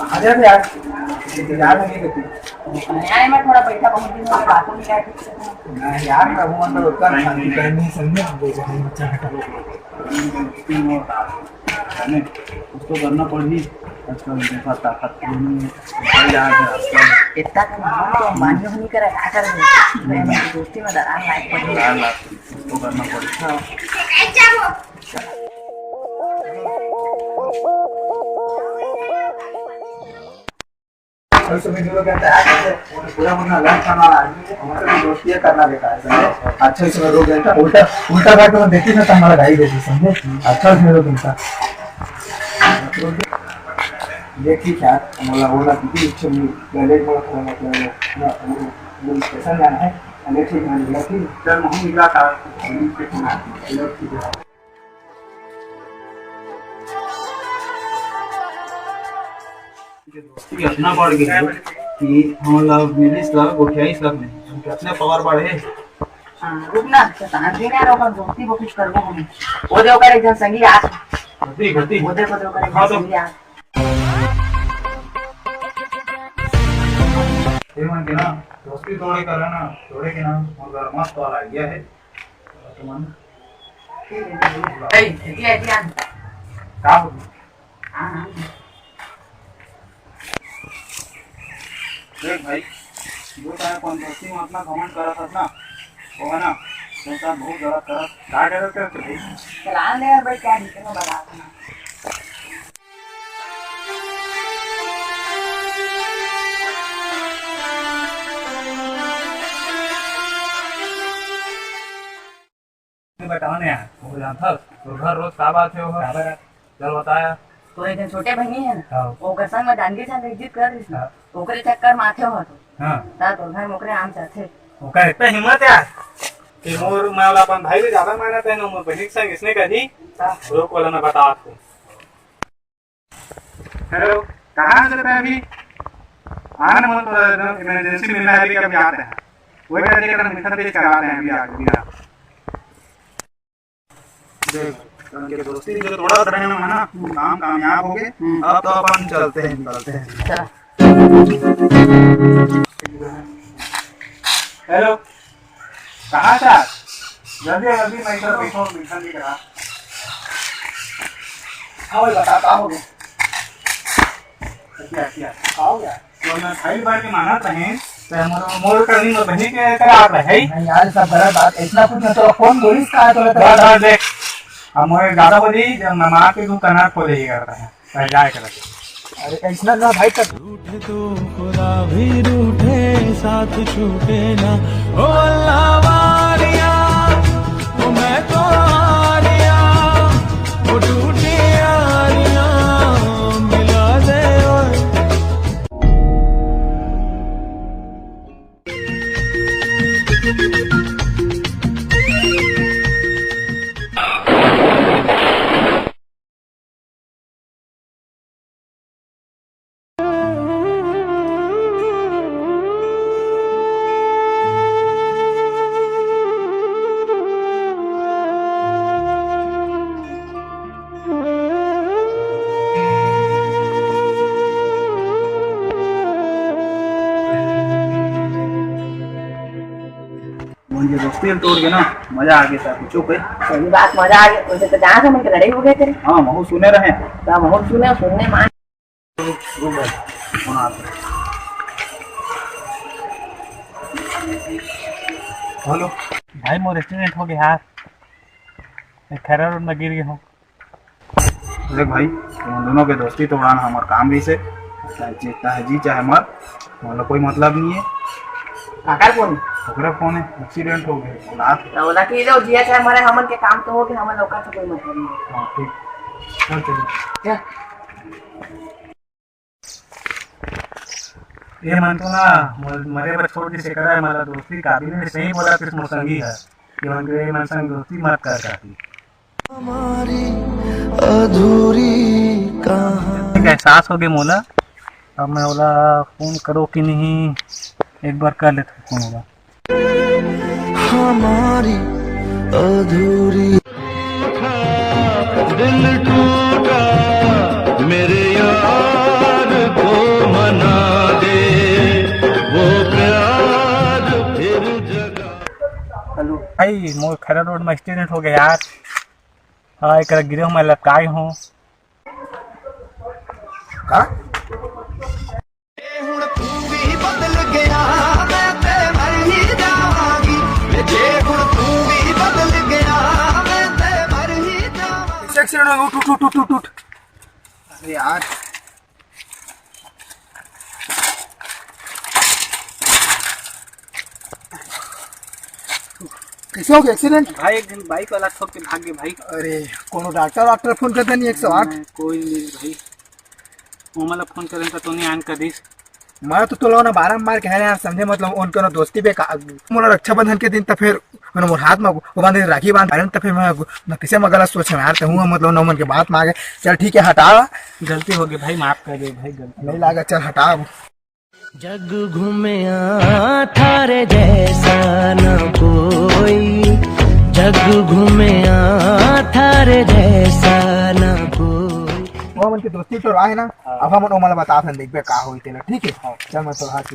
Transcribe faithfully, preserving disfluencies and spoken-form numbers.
आ जा यार, इंतजार लगे करती। नहीं आए, मैं थोड़ा बैठा, बहुत दिन हो गए, बातों में क्या ठीक से। नहीं यार, प्रभु मन तो उतना शांति करने से नहीं, हम लोग जहाँ बच्चा हटा। कुछ तो करना पड़ही। आजकल देखा ताकत नहीं है। भाई, यहाँ पे आजकल इतना तो हम तो मान्य नहीं करे, क्या करेंगे? दोस्ती में दरार लायक पड़ी। दरार लायक कुछ तो करना पड़ेगा। और उसमें जो लोग कहते हैं, "यार, पूरा मुन्ना अलग था हमारा आदमी, हमारे साथ दोस्ती करना बेकार है, समझे?" अच्छा, इसमें रोक देता, उल्टा, उल्टा करके मैं देखती ना, तो हमारा गाड़ी देती, समझे? अच्छा, उसमें रोक देता। ये ठीक है, बोला, बोला, क्योंकि इससे पहले एक बार थोड़ा मतलब, ना, वो, वो स्टेशन जाना है, पहले ठीक है, बोला कि चल, वहीं मिला था, ठीक है। दोस्ती इतना बढ़ गया है कि हम लोग मिलिस ला गोठियाईस लाख में, हम कितने पावर बढ़े। हाँ, रुक ना, शैतान भी नहीं आ रहा होगा, दोस्ती को कुछ करबो हम। वो दे ओकर एक जन संगी आज। गलती, गलती। वो दे, वो दे ओकर एक हाँ, जन तो संगी आज। ये मन के ना, दोस्ती तोड़े कर ना, तोड़े के ना, मगर मस्त वाला आइडिया है। तो मन ए, एती, एती, आ। का हो? हाँ, हाँ। देख भाई, जो चाहे अपन दोस्ती में अपना घमंड करत हस ना, वो है ना, तेरे साथ बहुत गलत करत। का गलत करत भाई? चला ले यार भाई, क्या दिक्कत है, बता देना। बताओ ना यार, वो जानथस, तो घर रोज का बात है वो? काबर? चल बताया। तो एक छोटे बहिनी है ना, हाँ। ओकर संग में जानकी संग इज्जत कर रही थी। हाँ। ओकरे चक्कर में आथे हो तो। हाँ। ता तो घर मोकरे आम चाहते। ओकर इतना हिम्मत यार कि मोर, मैं वाला अपन भाई ले ज्यादा मानत है ना, मोर बहिनी के संग इसने कही। हाँ। रोक वाला मैं बता आपको। हेलो, कहाँ से थे अभी? आना, मैं थोड़ा इमरजेंसी मिलना है अभी, अभी आते हैं। वही कर देगा ना, मिशन पे चलाते हैं अभी आगे, अभी आ। देख, उनके दोस्ती जो तोड़ा था ना, है ना, काम कामयाब हो गए। हम्म। अब तो अपन चलते हैं, निकलते हैं। चला। हेलो, कहाँ था? जल्दी आ, जल्दी, मैं इधर बैठा हूँ, मिशन भी करा। हाँ भाई, बता, का हो गया? अच्छा, अच्छा, का हो गया? तो मैं भाई बार के माना था, तो मोर, मोर करनी में बहिनी के करा रहे। नहीं यार, सब गलत बात, इतना कुछ नहीं, तो कौन बोलिस का है, तो बस, बस, देख, अब मोर ज्यादा बोली, जब मैं मार के तू कना खोले ही करता है। पहले जाए के रखे। अरे, ऐसा ना भाई, कर। रूठे तो खुदा भी रूठे, साथ छूटे ना। ओ अल्लाह वारिया, ओ मैं तो आरिया, ओ टूटे आरिया, मिला दे ओए। मोर ये दोस्ती ल तोड़ के ना, मजा आ गया था, कुछ कोई। सही बात, मजा आ गया। वैसे तो जहाँ से मन के लड़ाई हो गए तेरे। हाँ, महू सुने रहे। क्या महू सुने, सुनने मान। रुक भाई, फोन आ रहा है। हेलो। भाई, मोर एक्सीडेंट हो गया यार, मैं खैरा रोड में गिर गया हूँ। देख भाई, तुम दोनों के दोस्ती तोड़ाना हमार काम भी से, चाहे जी, चाहे जी, चाहे मर, मतलब कोई मतलब नहीं है। काकर फोन? ओकरा फोन है, एक्सीडेंट हो गया, औलाद। तो ओला कह दो, जिया चाहे मरे, हमन के काम तो हो गया, हमन ओकर से कोई मतलब नहीं है। हाँ, ठीक। चल, चल। जा। ये मन तो ना, मर-, मरे बर छोड़ दिस, करा है, मतलब दोस्ती काबिल नहीं, सही बोला किस मोर संगी है। ये मन के, ये मन संग दोस्ती मत कर, काकी। हमारी अधूरी कहानी। एक एहसास हो गया मोला, अब मैं ओला फोन करो कि नहीं, एक बार कर लेता हूँ फोन ओला। हमारी अधूरी। दिल टूटा मेरे यार को। ए, मोर खैरा रोड में एक्सीडेंट हो गया यार। हाँ, एक गिरे हूँ, मैं लटकाए हूँ। का? एक्सीडेंट हो गया, उठ, उठ, उठ, उठ, उठ। अरे यार, कैसे हो गया एक्सीडेंट? भाई, एक दिन बाइक वाला ठोक के भाग गए भाई। अरे, कोनो डॉक्टर, डॉक्टर फोन करता नहीं, एक सौ आठ? नहीं, कोई नहीं भाई। वो मतलब फोन करें तो, तो नहीं आन कर दिस। मैं तो तोला ना बारम्बार कह रहे यार, समझे, मतलब उनके ना दोस्ती पे का, मोला रक्षाबंधन के दिन तो फिर मैंने मोर हाथ में वो बांधे राखी बांध रहे, तो फिर मैं न किसे में गलत सोच में यार, तो हूँ मतलब नौ मन के बात में आ गए। चल ठीक है, हटा। गलती हो गई भाई, माफ कर दे भाई, गलती नहीं लागा, चल हटा। जग घूमया थारे जैसा ना कोई, जग घूमया थारे जैसा ना कोई। वो मन के दोस्ती तो रहा है ना, हाँ। अब हमन ओमन ला बता सन, देखबे का होई तेला, ठीक है? हाँ। चल मैं तो हाथ